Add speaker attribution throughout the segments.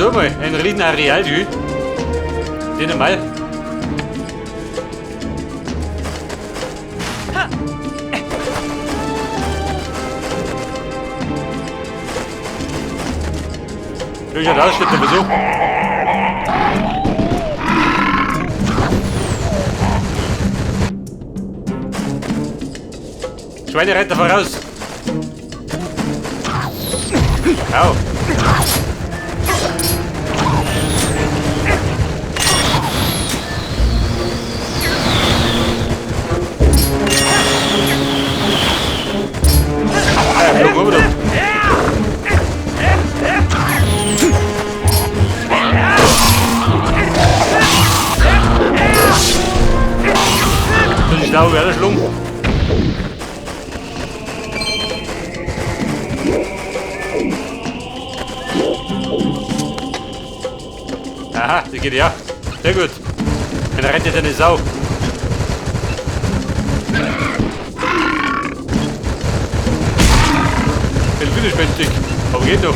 Speaker 1: sowieso mal ein riesen Areal, du. Den mal. Ja, da steht sowieso. Schweinereiter voraus. Au. Ja, flog rüber, du. Das ist da wieder schlungen. Aha, die geht ja. Sehr gut. Dann rettet eine Sau. Bin widerspenstig, aber geht doch.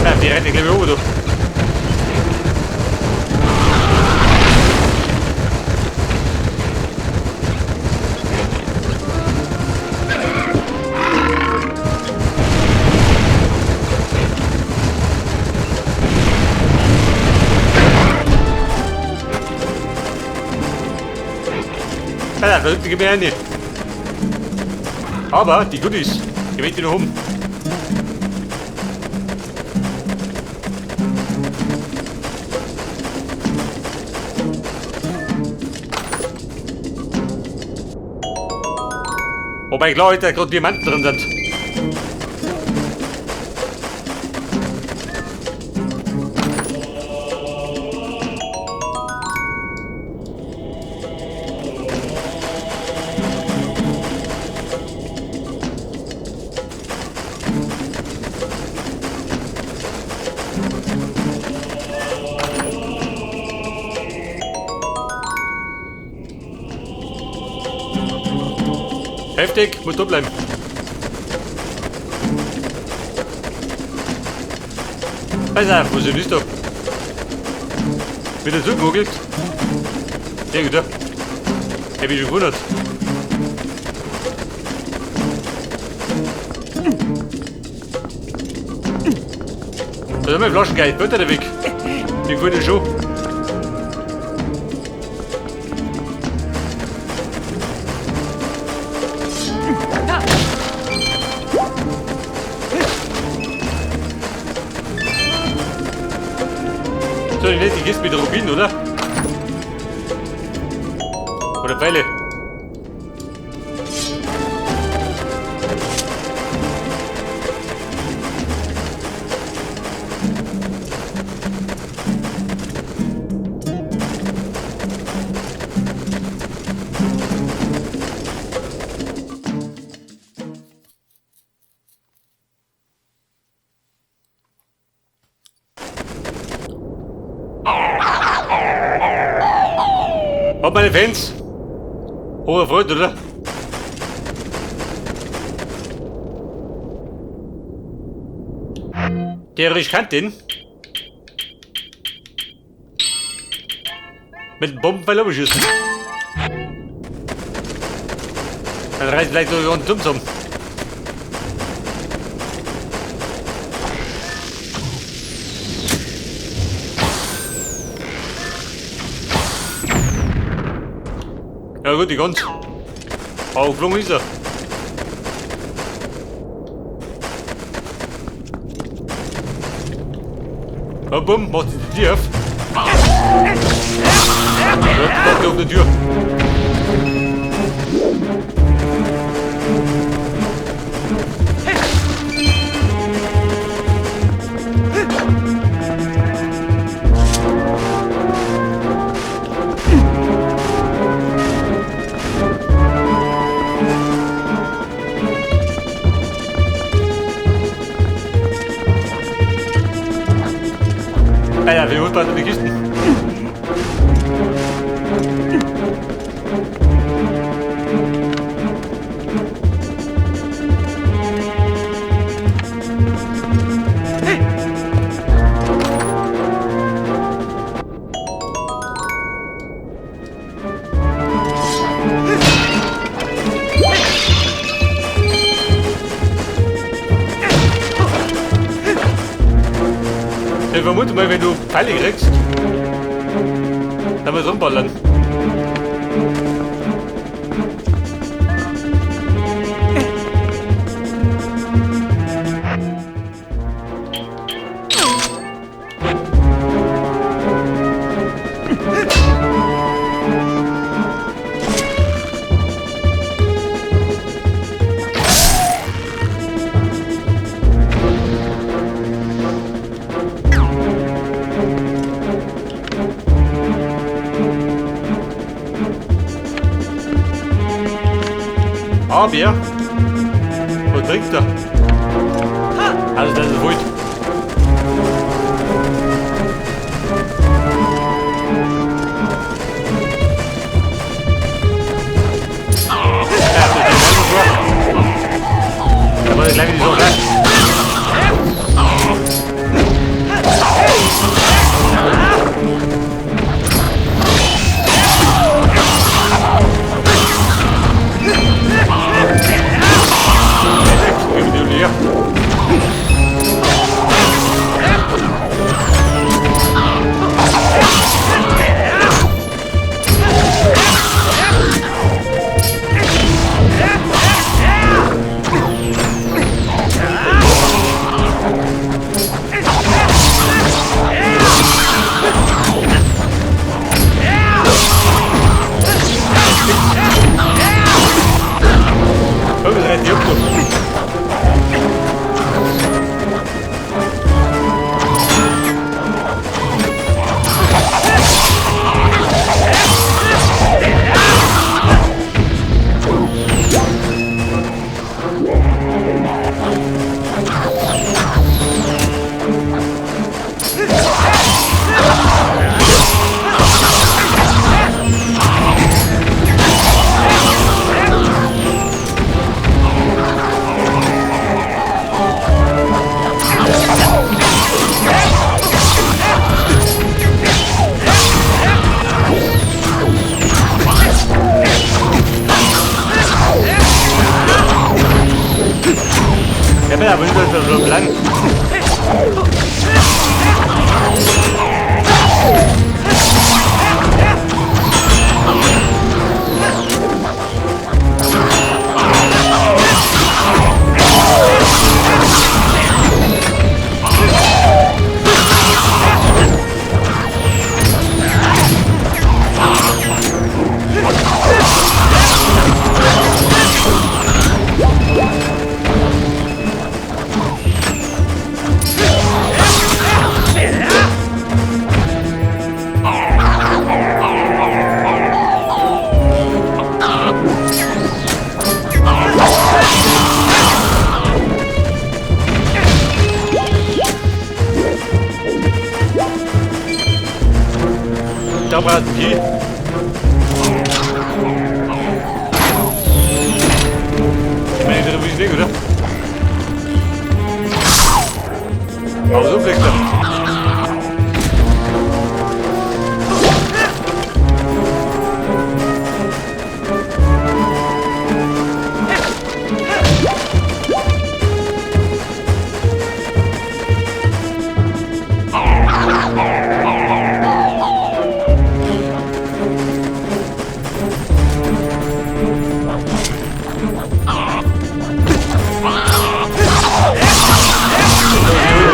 Speaker 1: Ja, die rennt gleich oben, du. Ja, da hinten gib mir eine. Aber die Goodies, die möchte ich noch um. Wobei, glaube ich, da gerade Diamanten drin sind. Heftig, muss da bleiben. Pass auf, wo ist da? Wieder zugegoogelt. Sehr gut, ja. Hab ich schon gewundert. Da sind wir Flaschengeist, bitte der Weg. Die gefällt schon. So, die nächste Kiste mit Rubin, oder? Oder Pfeile? Hab meine Fans! Hohe Freude, oder? Der riskant den. Mit dem Bombenpfeil abschießen. Dann reißt vielleicht sogar einen Tumsum. Ja gut, die ganz. Aber geflogen ist er. Ja, bumm, macht die Tür auf. Ja, die macht auf die Tür. Alter, wie holt runter in die Kisten. Ich vermute mal, wenn du Pfeile kriegst, dann wir rumballern. Ah, Bier. Wo trinkt er? Also das ist wurscht. Ja, das ist die. Da war gleich wieder so rein. Ja, aber nicht so lang. Da war die. Ich meine, das ist nicht, oder? Aber so fliegt er.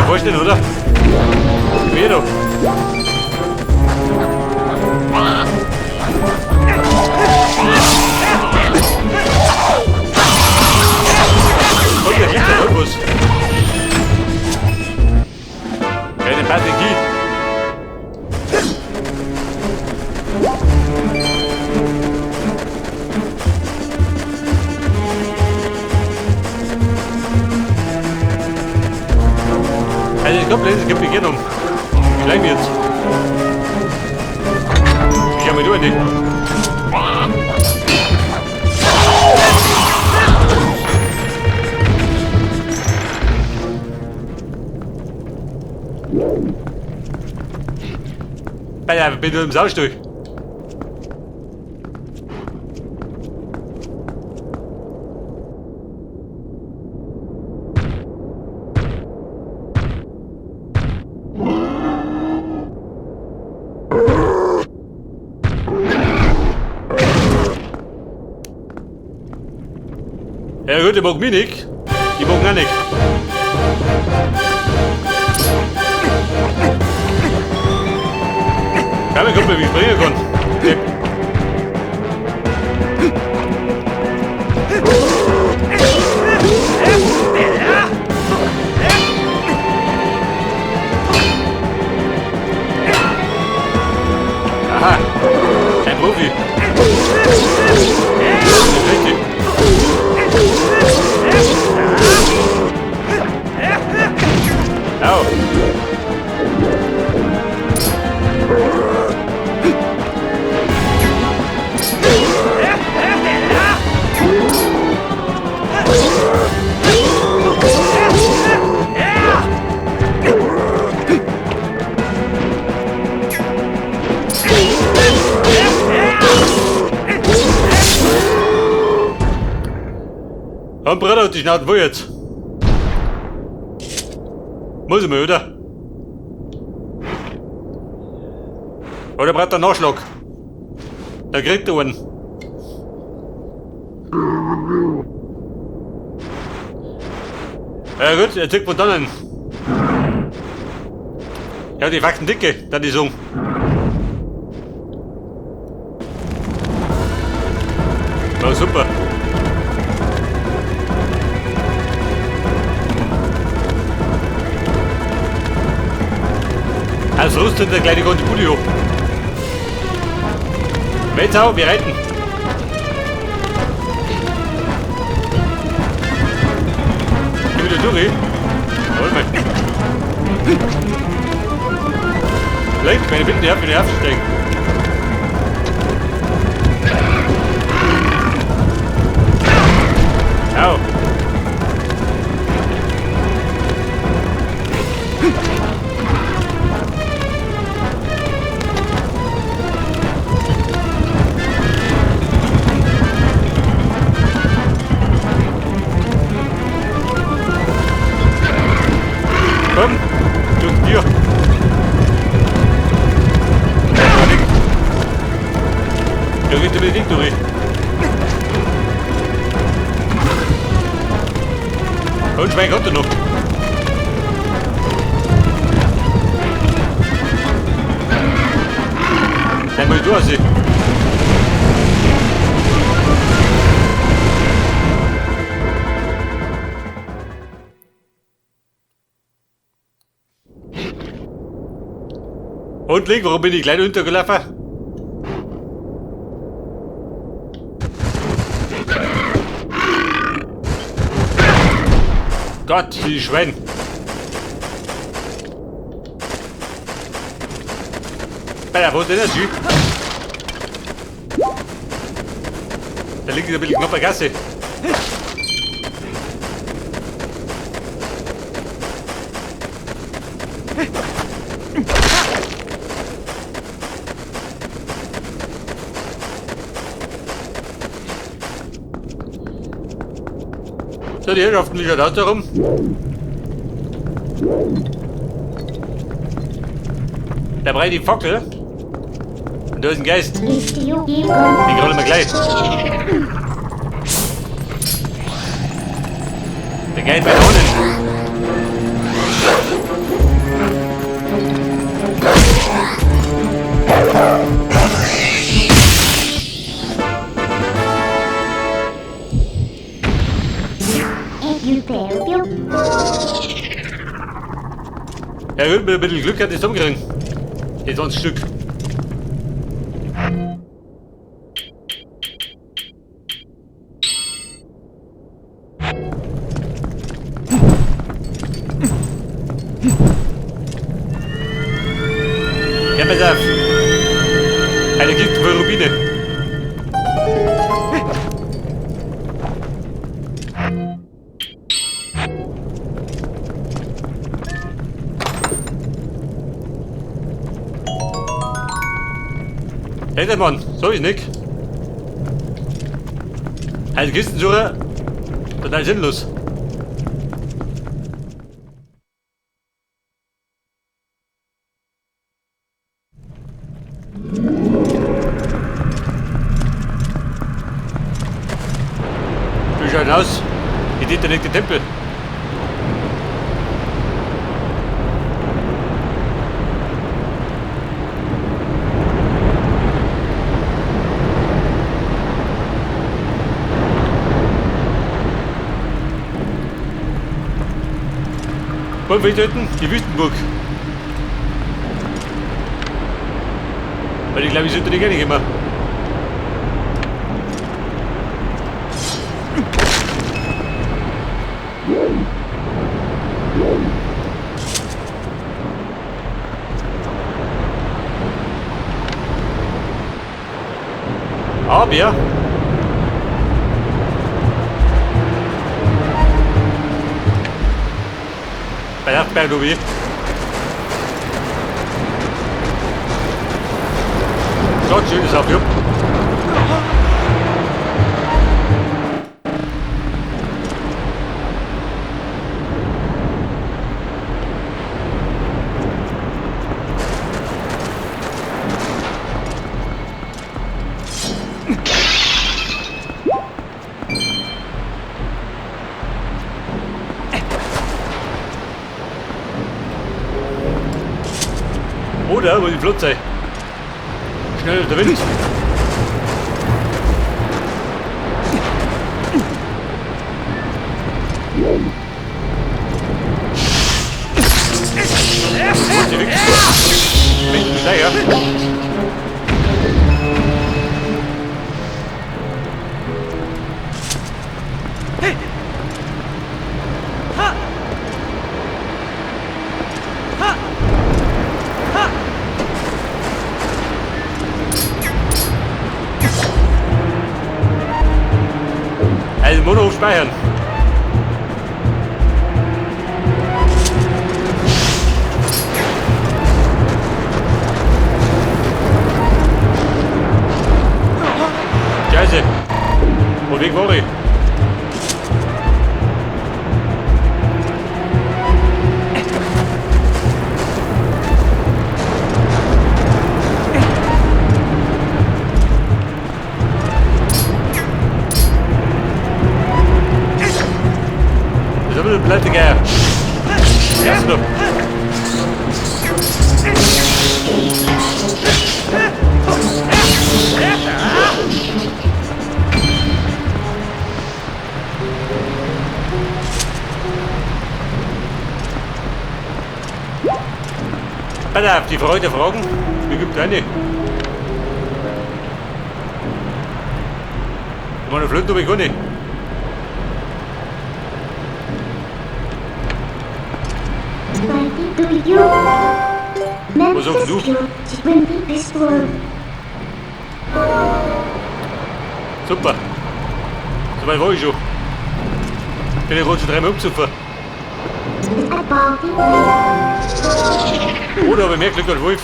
Speaker 1: Vorstellen, oder? Quer. Und der liegt der Rhythmus. Keine Batterie. Also ich glaube, es gibt genommen. Wie lange jetzt? Nehmen wir die. Ja, ich bin nur im Saustall. Ja gut, ich mag mich nicht. Ich mag auch nicht. Ja, mir kommt mir, wie ich springen kann. Okay. Aha, kein Profi. Richtig. Au. Komm, Bruder, die Schnauze, wo jetzt? Muss ich mal, oder? Oder braucht er Nachschlag? Da kriegt er einen. Ja gut, er zieht von dann. Ja, die wachsen dicke, dann die sagen. Ja, super. Also rüstet der kleine Contributio. Wetzau, wir reiten. Geh wieder durch. Jawohl, mal. Vielleicht, meine Bitte, ich wieder aufsteigen. Au. Komm, durch die Tür. Da geht der nicht durch. Und Schwein kommt er noch. Dann mal durch. Und Link, warum bin ich gleich untergelaufen? Gott, die Schwein! Alter, wo ist denn der Typ? Da liegt ein bisschen knapp Gasse. So, die Herrschaften liegen da rum. Da brennt die Fackel. Und da ist ein Geist. Den rollen wir gleich. Der Geist weiter unten. Ja gut, mit ein bisschen Glück hat es umgekriegt. Die 20 Stück. Ja, pass auf. Eine Kiste voll Rubine. Hey, der Mann, so ist nicht. Eine Kistensuche, total sinnlos. Wie schaut aus? Wie geht der Tempel? Wollen wir töten? Die Wüstenburg. Weil ich glaube, ich sollte die gerne immer. Aber ja. Bei der Berg, Schaut schön aus, ja. Oder wo die Flot sei. Schnell der Wind. Wo die Wind? Wind Steiger. Also Mono speichern. Scheiße. Wo Weg war ich? Das ist aber eine Platte, gell? Erst noch. Pass auf, die Freude fragen. Wie gibt eine? Meine Flöte habe ich gar nicht. Was sagst du? Super. So weit war ich schon. Bin ich gerade schon dreimal umgesoffen. Oder habe ich mehr Glück als Wolf?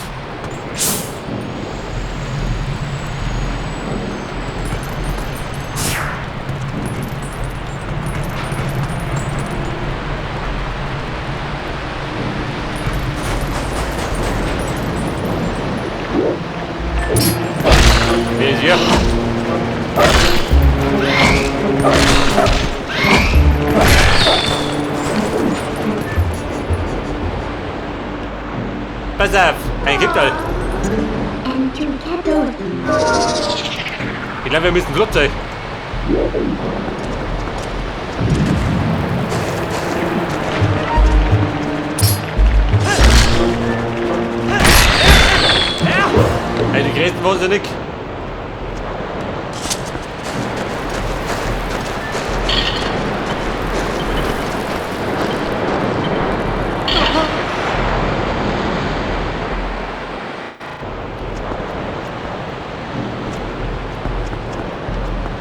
Speaker 1: Wer ist hier? Pass auf, ein Kipptal. Ich glaube, wir müssen flott sein. Hey, die Gräten wahnsinnig.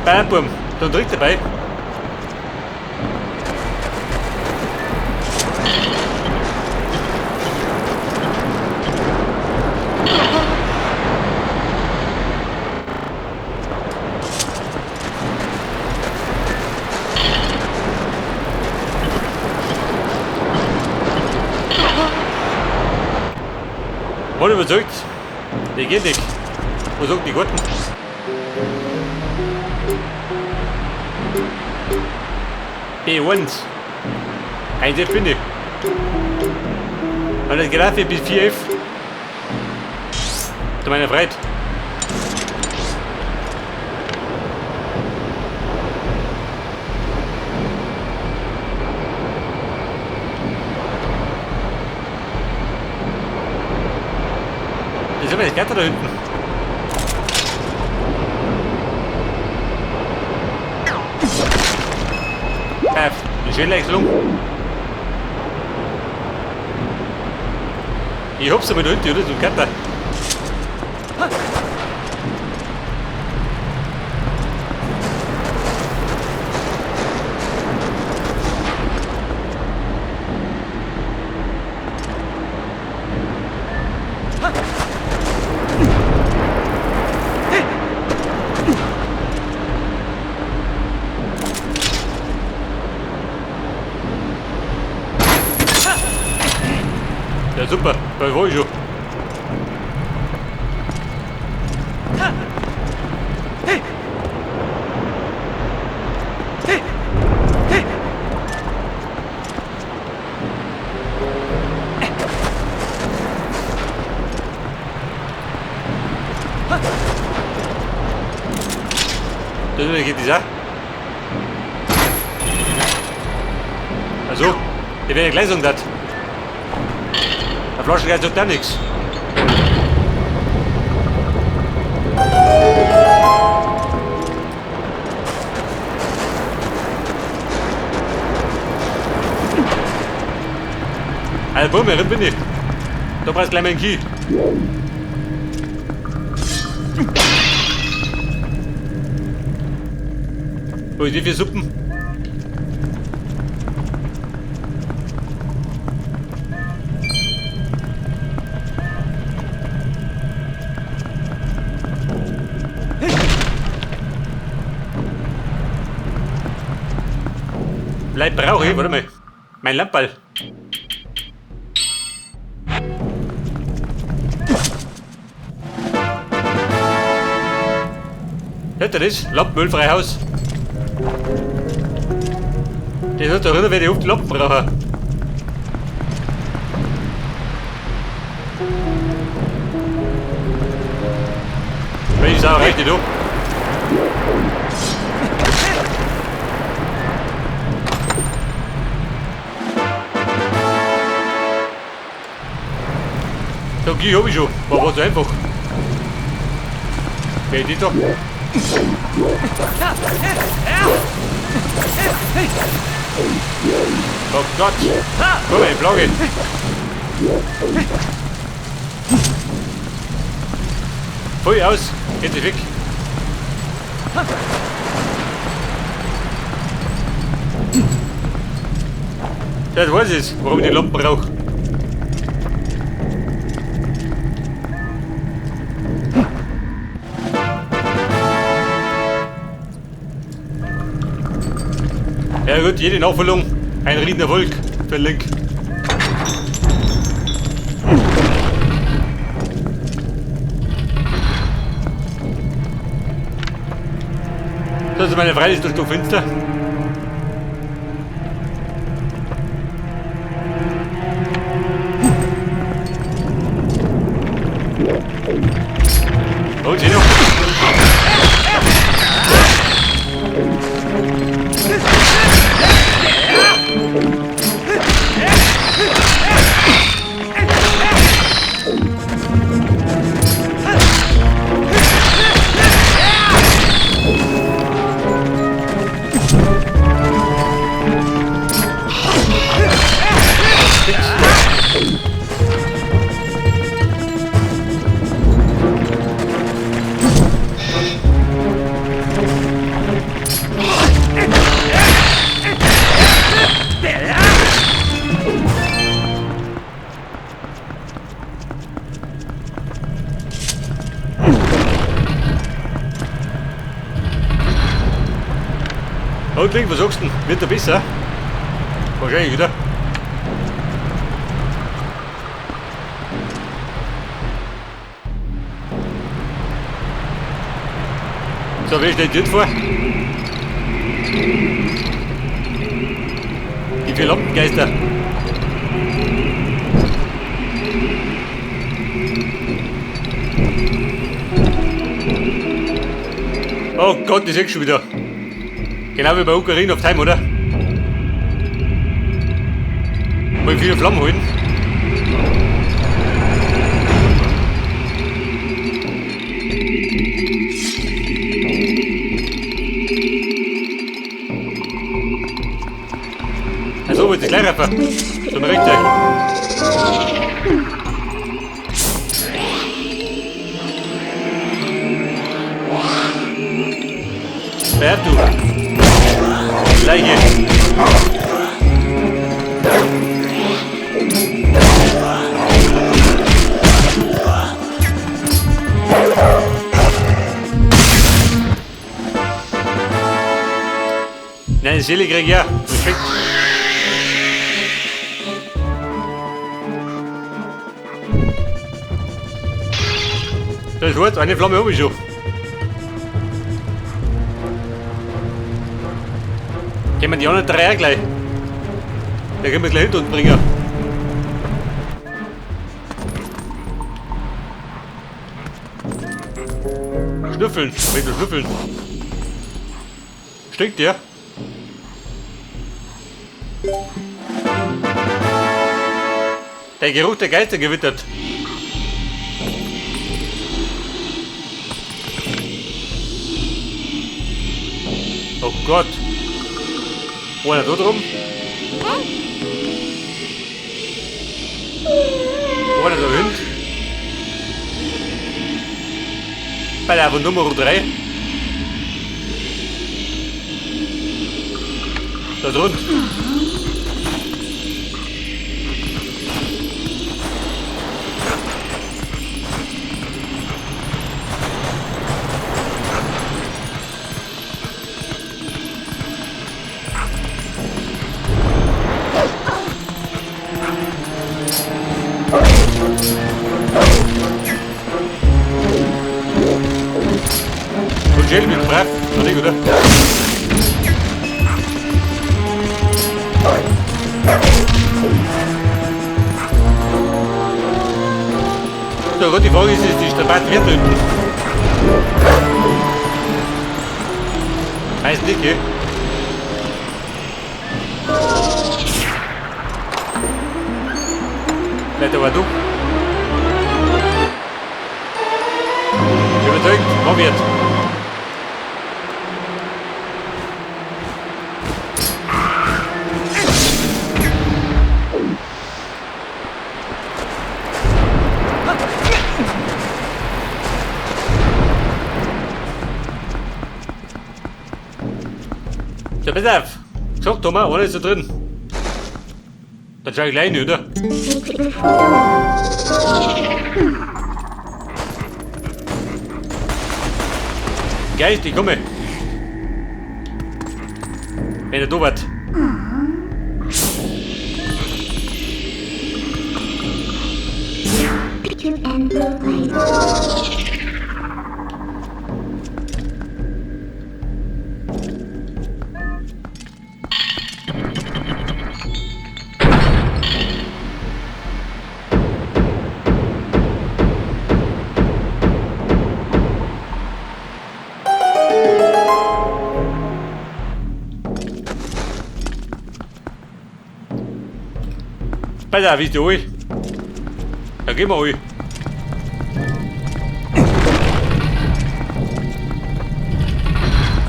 Speaker 1: Bam, da direkt dabei. Wurde überzeugt. Die geht nicht. Wo sagt die Guten? B1. 1F bin ich. Und das geht auch bis 4F. Zu meiner Freude. Das ist aber das Gatter da hinten. Eine Schwellenwechslung. Ich hab's aber da hinten, oder? So ein Gatter. Ja super, da war ich schon. Das geht das auch. Also, ich werde gleich sagen, das. Der Flaschengeist sagt auch nichts. Also, Bumm, bin ich. Da brauchst du gleich mal einen Key. Wo ist wie viele Suppen? Vielleicht brauche ich, warte mal, mein Lamperl. Hört ihr das? Lampenölfreihaus. Das hat da rüber, wenn ich oft Lampen brauche. Welche Sauerei die da? So, die hab ich schon. War so einfach. Wer ist die da? Oh Gott! Guck mal, die Plage! Voll aus! Geht sich weg! Das weiß ich, warum ich die Lampen brauche. Ja gut, jede Nachfüllung ein Riesenerfolg für den Link. Das ist meine Freundin ist doch finster. Oh, sie noch. Und Link, was sagst du denn? Wird er besser? Wahrscheinlich, oder? So, wer steht jetzt vor? Die vier Lampengeister. Oh Gott, ich seh schon wieder. Genau wie bei Ocarina of Time, oder? Mal viele Flammen holen. Also, wollte ich gleich raffen. Zum richtig. Wer du? Leiche. Nein, Seele krieg ich ja. Perfekt. Das ist gut, eine Flamme habe ich schon. Gehen wir die anderen drei auch gleich. Da können wir gleich hinter uns bringen. Schnüffeln, will du schnüffeln. Stinkt der? Der Geruch der Geister gewittert. Oh Gott. Einer da drum. Einer da hinten. Bei der von Nummer 3. Da drunten. Und Gel mit brav, noch nicht, oder? So, gut, die Frage ist, ist die Strapaze wert unten? Weiß nicht, gell? Vielleicht aber du. Überzeugt, war wert. So, pass auf. Gesagt, Thomas, einer ist da drin. Dann schau ich gleich rein, oder? Geist, ich komme. Wenn er da wird. Pass auf, ist die ruhig. Dann gehen wir ruhig.